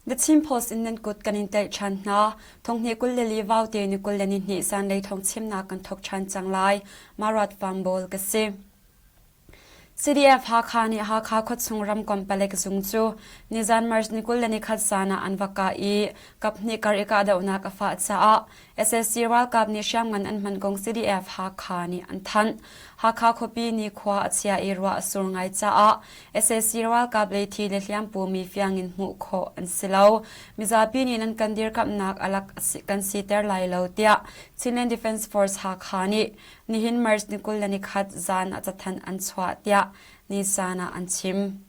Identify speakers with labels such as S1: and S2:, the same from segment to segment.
S1: The Chin Post in nan kut kan in tlaih ṭhan hna. Thonghnih 24 vaute ni 22 zanlei thawngchimnak kan thawk ṭhan cang lai. Marat Fambawl ka si. CDF Hakha nih Hakha khuachung ramkomh palek zung cu nizan March ni 21 zan ah an va kah i kaphnih kar i kahdohnak a fah caah SSC ralkap nih hriamngan an hman kong CDF Hakha nih an thanh. Hakha khuapi nikhua a chia i ruah a sur ngai caah SSC ralkap lei thi le hliam pumi fiang in hmuh khawh an si lo. Mizapi nih nan kan dirkamhnak a lak kan siter lai lo tiah Chinland Defence Force Hakha nih nihin March ni 21 zan ah cathanh an chuah tiah Nisan ah an chim.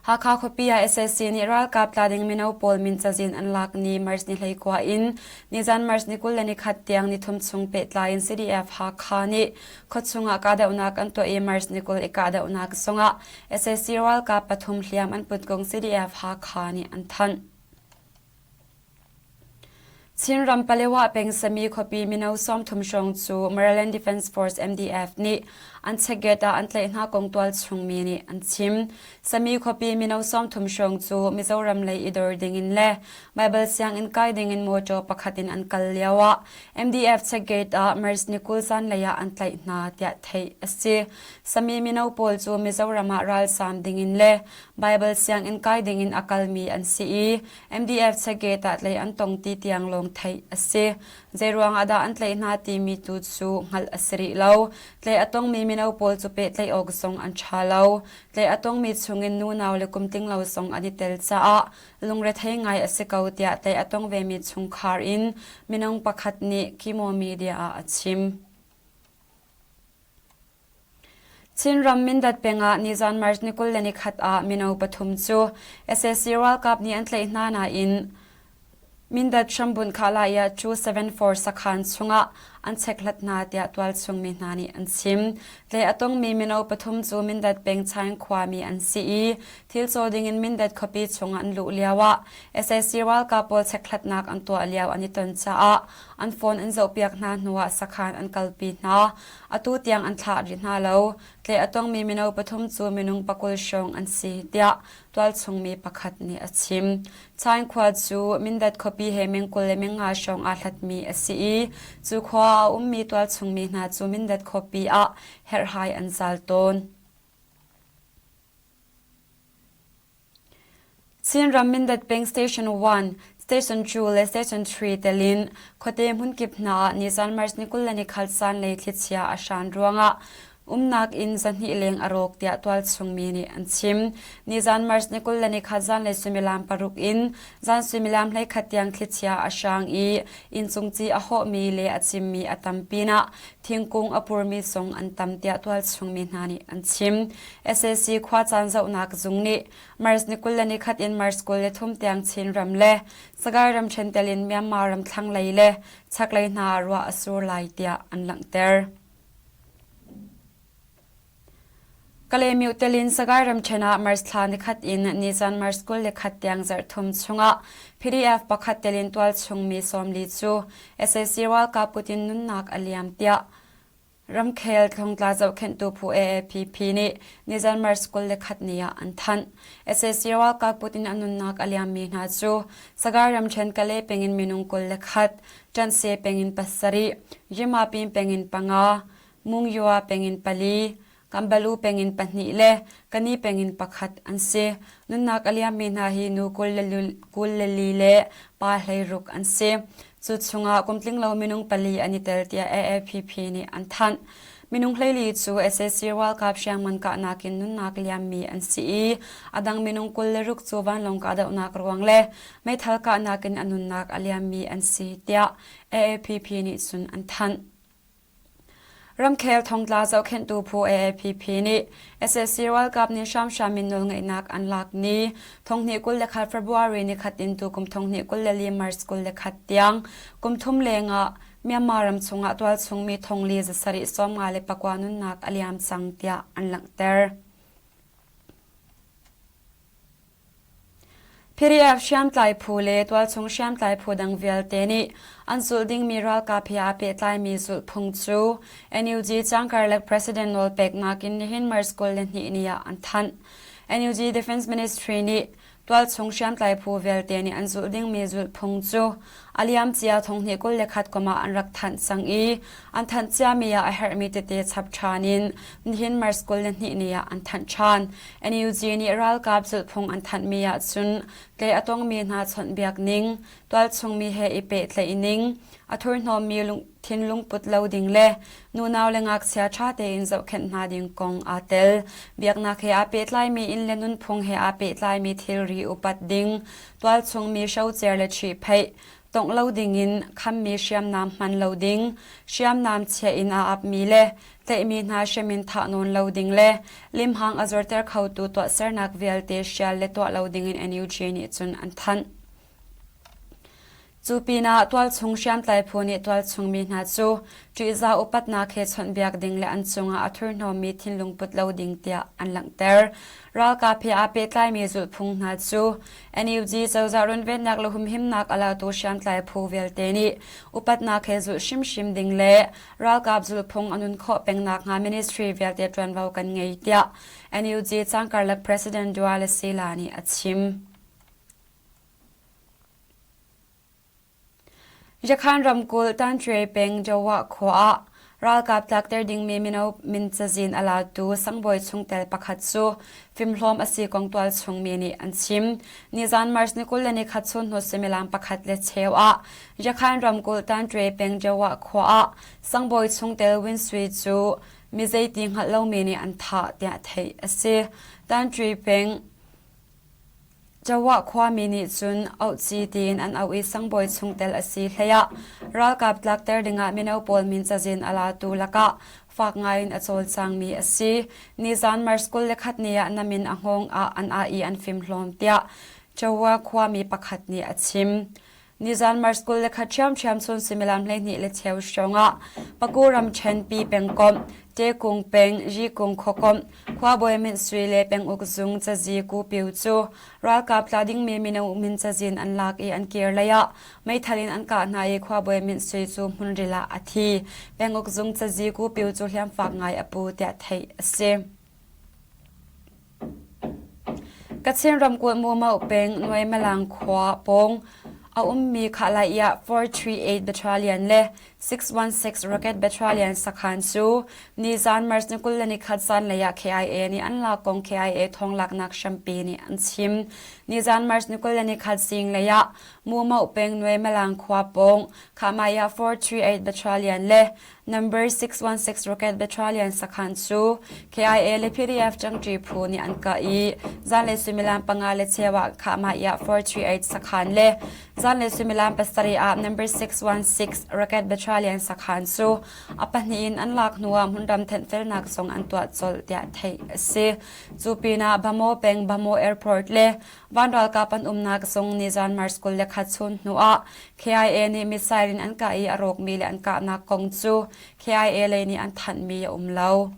S1: Hakha khuapi ah SSC nih ralkap tla ding mino pawl min cazin an lak ni March ni 19 in nizan March ni 21 tiang nithum chung pehtlai in CDF Hakha nih khuachung ah kahdohnak an tuah i March ni 20 i kahdohnak zongah SSC ralkap pathum hliam an put kong CDF Hakha nih an thanh. Chinram Palewa peng Sami khuapi mino 30 hrawng cu Maryland Defense Force MDF nih an checkgate ah an tlaih hna kong tualchung mi nih an chim. Sami khuapi mino 30 hrawng cu Mizoram lei i dor dingin le Baibal sianginn kai dingin mawṭaw pakhat in an kal lioah MDF checkgate ah March ni 20 zanlei ah an tlaih hna tiah theih a si. Sami mino pawl cu Mizoram ah ralzaam dingin le Baibal sianginn kai dingin a kalmi an si i MDF checkgate ah tlaih an tong ti tiang lawng theih a si. Zeiruang ah dah an tlaih hna timi tu cu hngalh a si rih lo. Tlaih a tongmi mino pawl cu pehtlaih awk zong an ṭha lo. Tlaih a tongmi chungin nunau le kumtling lo zong an i tel caah lungrethei ngai a si ko tiah tlaih a tong vemi chungkhar in minung pakhat nih Kimo Media ah a chim. Chinram Mindat peng ah nizan March ni 21 ah mino pathum cu sac ralkap nih an tlaih hna nain Mindat hrambunh Khalaya 274 sakhan chungah an chekhlat hna tiah tualchung mi hna nih an chim. Tlaih a tongmi mino pathum cu Mindat peng Chaing khuami an si i thil caw dingin Mindat khuapi chungah an luh lioah sac ralkap pawl chekhlatnak an tuah lio an i ton caah an phone an zohpiak hna hnuah sakhan an kalpi hna. Atu tiang an thlah rih hna lo. Tlaih a tongmi mino pathum cu minung pakul hrawng an si tiah tualchung mi pakhat nih a chim. Chaing khua cu Mindat khuapi he meng 20 le meng nga hrawng aa hlatmi a si i cu khua ah a ummi tualchung mi hna cu Mindat khuapi ah herhhai an zal tawn. Chinram Mindat peng Station 1, Station 2 le Station 3 tel in khuate hmunkip hna ah nizan March ni 24 zanlei thlichia a hran ruangah umnak inn zahnih leng a rawk tiah tualchung mi nih an chim. Nizan March ni 24 zanlei suimilam paruk in zan suimilam 11 tiang thlichia a hrang i inncung ci a hawhmi le a cimmi a tam pinah thingkung a purmi zong an tam tiah tualchung mi hna nih an chim. Sac khuacaan zohnak zung nih March ni 21 in March 23 tiang Chinram le Sagaing ramṭhen tel in Myanmar ram thlanglei le chaklei hna ah ruah a sur lai tiah an langhter. Kalaymyo tel in Sagaing ramṭhen ah March thla nikhat in nizan March 21 tiang zarh thum chungah PDF pakhat tel in tualchung mi 40 cu sac ralkap kut in nunnak a liam tiah Ramkhel thongtla zohkhenhtu phu AAPP nih nizan March 21 ni ah an thanh. Sac ralkap kut in a nunnak a liammi hna cu Sagaing ramṭhen Kalay peng in minung 21, Ṭanhse peng in pasarih, Yimapin peng in panga, Mungyua peng in pali, Kambalu peng in pahnih le Kani peng in pakhat an si. Nunnak a liammi hna hi nu 24 le pa 16 an si. Cu chungah kumtling lo minung pali an i tel tiah AAPP nih an thanh. Minung 14 cu sac ralkap hriamngan kahnak in nunnak liammi an si i a dang minung 26 cu vanlawng kahdohnak ruang le meithal kahnak in a nunnak a liammi an si tiah AAPP nih cun an thanh. Ramkhel thongtla zohkhenhtu phu AAPP nih sac ralkap nih hramhram in nawlngeihnak an lak ni 2021 February nikhat in tukum 2024 March 21 tiang kum thum lengah Myanmar ram chungah tualchung mi thongli 754 nunnak a liam cang tiah an langhter. PDF hriamtlai phu le tualchung hriamtlai phu dang vialte nih an zulh dingmi ralkap he aa pehtlaimi zulhphung cu NUG cangkarlak President nawlpeknak in nihin March 22 ni ah an thanh. NUG Defense Ministry nih. Tualchung hriamtlai phu vialte nih an zulh dingmi zulhphung cu a liamcia thonghnih 21 kum ah an rak thanh cang i an thanh ciami ah a herhmi tete chap ṭhan in nihin March 22 ni ah an thanh ṭhan. NUG nih ralkap zulhphung an thanhmi ahcun tlei a tongmi hna chawnhbiak ning, tualchungmi he i pehtlaih ning, a thurhnawmmi thinlung put lo ding le nunau le ngakchia ṭha tein zohkhenh hna ding kong aa tel. Biaknak he aa pehtlaimi inn le nunphung he aa pehtlaimi thilri upat ding, tualchungmi hrocer le ṭhihphaih, tongh lo dingin khammi hriamnam hman lo ding, hriamnam chiah in aa apmi le tlaihmi hna hrem in thahnawn lo ding le limhang a zorter khotu tuahsernak vialte hrial le tuah lo dingin NUG nih cun an thanh. Cu pinah tualchung hriamtlai phu nih tualchung mi hna cu ṭihzah upatnak he chawnhbiak ding le an cungah a thurhnawmmi thinlung put lo ding tiah an langhter. Ralkap he aa pehtlaimi zulhphung hna cu NUG cozah runvennak le humhimnak a latu hriamtlai phu vialte nih upatnak he zulh hrimhrim ding le ralkap zulhphung a nun khawh peng nakhnga ministry vialte ṭuanvo kan ngei tiah NUG cangkarlak President Duale Sila nih a chim. Yakhan ramkulh Tanṭwe peng Jawah khua ah ralkap tlakter dingmi mino min cazin a latu sangbawi chungtel pakhat cu fimhlawm a si kong tualchung mi nih an chim. Nizan March ni 21 chun hnu suimilam pakhat le cheu ah Yakhan ramkulh Tanṭwe peng Jawah khua ah sangbawi chungtel Win Sui cu mi zeiti hngalh lomi nih an thah tiah theih a si. Tanṭwe peng Jawah khuami nih cun auhci tiin an auh i sangbawi chungtel a si hleiah ralkap tlakter dingah mino pawl min cazin a latu lakah fak ngaiin a cawlcangmi a si. Nizan March 21 ni ah na min a hngawng ah an ah i an fimhlawm tiah Jawah khuami pakhat nih a chim. Nizan March 21 ṭhiamṭhiam chun suimilam 12 le cheu hrawngah Paku ramṭhen pi pengkomh, Tekung peng, Yikung khuakomh, khuabawi Mintsui le penguk zung cazi Ku Pyu cu ralkap tla dingmi mino min cazin an lak i an kir lei ah meithal in an kah hna i khuabawi Mintsui cu hmunril ah a thi. Penguk zung cazi Ku Pyu cu hliamfak ngai a pu tiah theih a si. Kachin ramkulh Mumoh peng Nuaimalang khua pawng a ummi Khahlaiah 438 Battalion le 616 Rocket Battalion sakhan cu nizan March ni 21 zanlei ah KIA nih an lak kong KIA thawnglaknak hrampi nih an chim. Nizan March ni 21 zinglei ah Mumoh peng Nuaimalang khua pawng Khahmaiah 438 Battalion le Number 616 Rocket Battalion sakhan cu KIA le PDF ṭangṭi phu nih an kah i zanlei suimilam panga le cheu ah Khahmaiah 438 sakhan le zanlei suimilam pasarih ah Number 616 Rocket Battalion sakhan cu a pahnih in an lak hnuah hmunram thenhfelnak zong an tuah colh tiah theih a si. Cu pinah Bhamo peng Bhamo Airport le Van ralkap an umnak zong nizan March 21 chun hnuah KIA nih missile in an kah i a rawkmi le an kahnak kong cu KIA lei nih an thanhmi a um lo.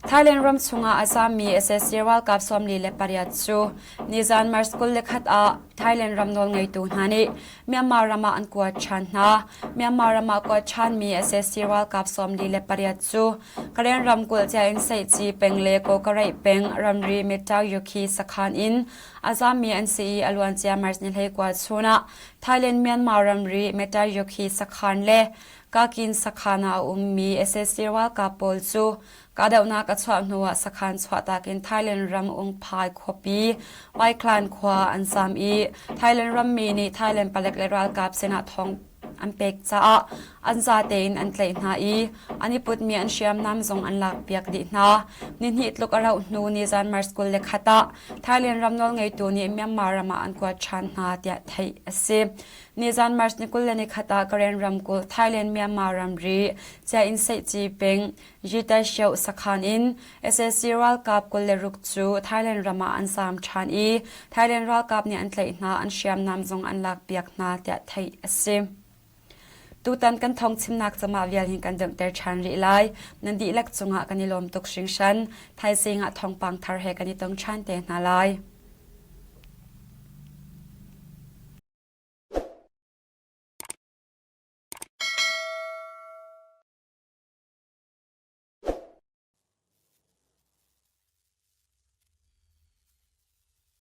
S1: Thailand ram chungah a zammi sac ralkap 48 cu nizan March 21 ah Thailand ram nawlngeitu hna nih Myanmar ram ah an kuat ṭhan hna. Myanmar ram ah kuat ṭhanmi sac ralkap 48 cu Karen ramkulh Ciain Seihci peng le Kawkaraih peng ramri Mitagyukhi sakhan in a zammi an si i a luancia March ni 19 chun ah Thailand-Myanmar ramri Mitagyukhi sakhan le Kakin sakhan ah a ummi sac ralkap pawl cu kahdohnak a chuah hnuah sakhan chuahtak in Thailand ram Ungphai khuapi Paiklan khua an zam i Thailand rammi nih Thailand palek le ralkap sinah thawng an pek caah an zate in an tlaih hna i an i putmi an hriamnam zong an lakpiak dih hna. Nihnih tluk a rauh hnu nizan March 21 ah Thailand ram nawlngeitu nih Myanmar ram ah an kuat ṭhan hna tiah theih a si. Nizan March ni 21 ah Karen ramkulh Thailand Myanmar ramri Chiain Seihci peng Yitashio sakhan in sac ralkap 26 cu Thailand ram ah an zaam ṭhan i Thailand ralkap nih an tlaih hna, an hriamnam zong an lakpiak hna tiah theih a si. Tutan kan thawng chimnak cangah vial hin kan donghter ṭhan rih lai. Nan dihlak cungah kan i lawm tuk hringhran. Thaizing ah thawngpang thar he kan i tong ṭhan te hna lai.